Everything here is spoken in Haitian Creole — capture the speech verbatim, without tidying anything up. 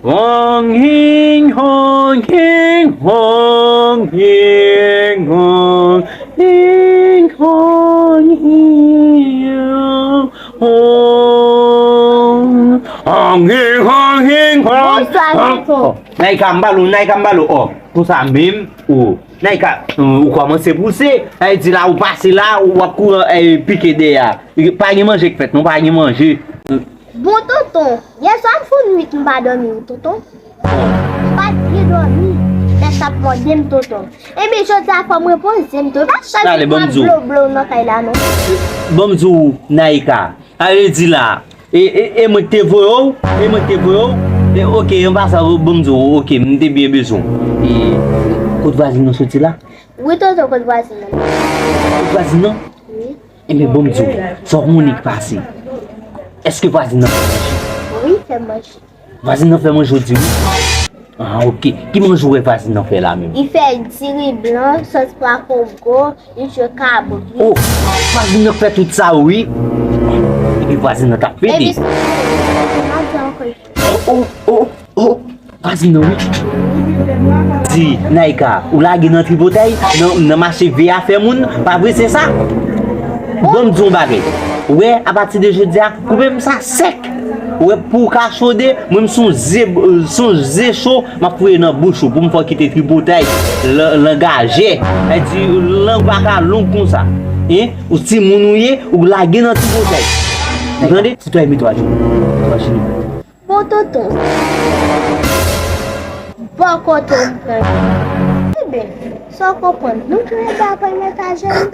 Hong hing hong hing hong hing hong hing hong hing hong hong hing hong hing hong. Bonswa, tonton. Naika, m ba l ou, Naika, m ba l ou. Oh, konsa menm, oh. Naika, ou kòmanse pouse. Sa vle di la, ou pase la, ou ap kouri, eh, pike dèyè. Pa gen manje k fèt, non, pa gen manje. Bon, tonton, yèswa m fè nwit m pa dòmi, wi, tonton. M pa t byen dòmi. Tèt ap mòde m, tonton. Ebyen, jodi a fò m repoze m, tonton. Pa chak jou m ap bloblo nan kay la, non. Ban m di w, Naika. Sa vle di la, e, e, e mwen k te voye w, e mwen k te voye w. E, oke, an pasan, ban m di w, oke, m te byen bezwen w. E, kot vwazin nan soti la? Wi, tonton, kot vwazin nan? Kot vwazin nan? Wi. Ebyen, ban m di w, sa w konnen k pase? Èske vwazin nan fè manje? Wi, fè manje. Vwazin nan fè manje jodi, wi. Ah, oke. Ki manje w wè vwazin nan fè la menm? Li fè diri blan, sòs pwa kongo, li fè kabri. Oh, vwazin nan fè tout sa, wi. Epi vwazin nan t ap fete. Epi sa, m ap di ankò. Oh, oh, oh, oh. Vwazin nan, wi. Di, Naika, ou lage nan tripotay, nan, nan mache vye afè moun, pa vre se sa? Ban m di w yon bagay. Ou wè, apati de jodi a, koupe m sa sèk. Ou wè, pou w ka chode, mwen m son ze, son ze cho, m ap foure nan bouch ou, pou m fè w kite tripotay, lan-, langajè. Sa di, lang pa ka long konsa. Hein? Ou timoun ou ye, ou lage nan tripotay. Ou tande? Se twa mete w ajenou. Mete w ajenou. Bon, tonton. Bò kote m pran. Ebyen, sa w konprann? Nou tou lè de aprann mete ajenou.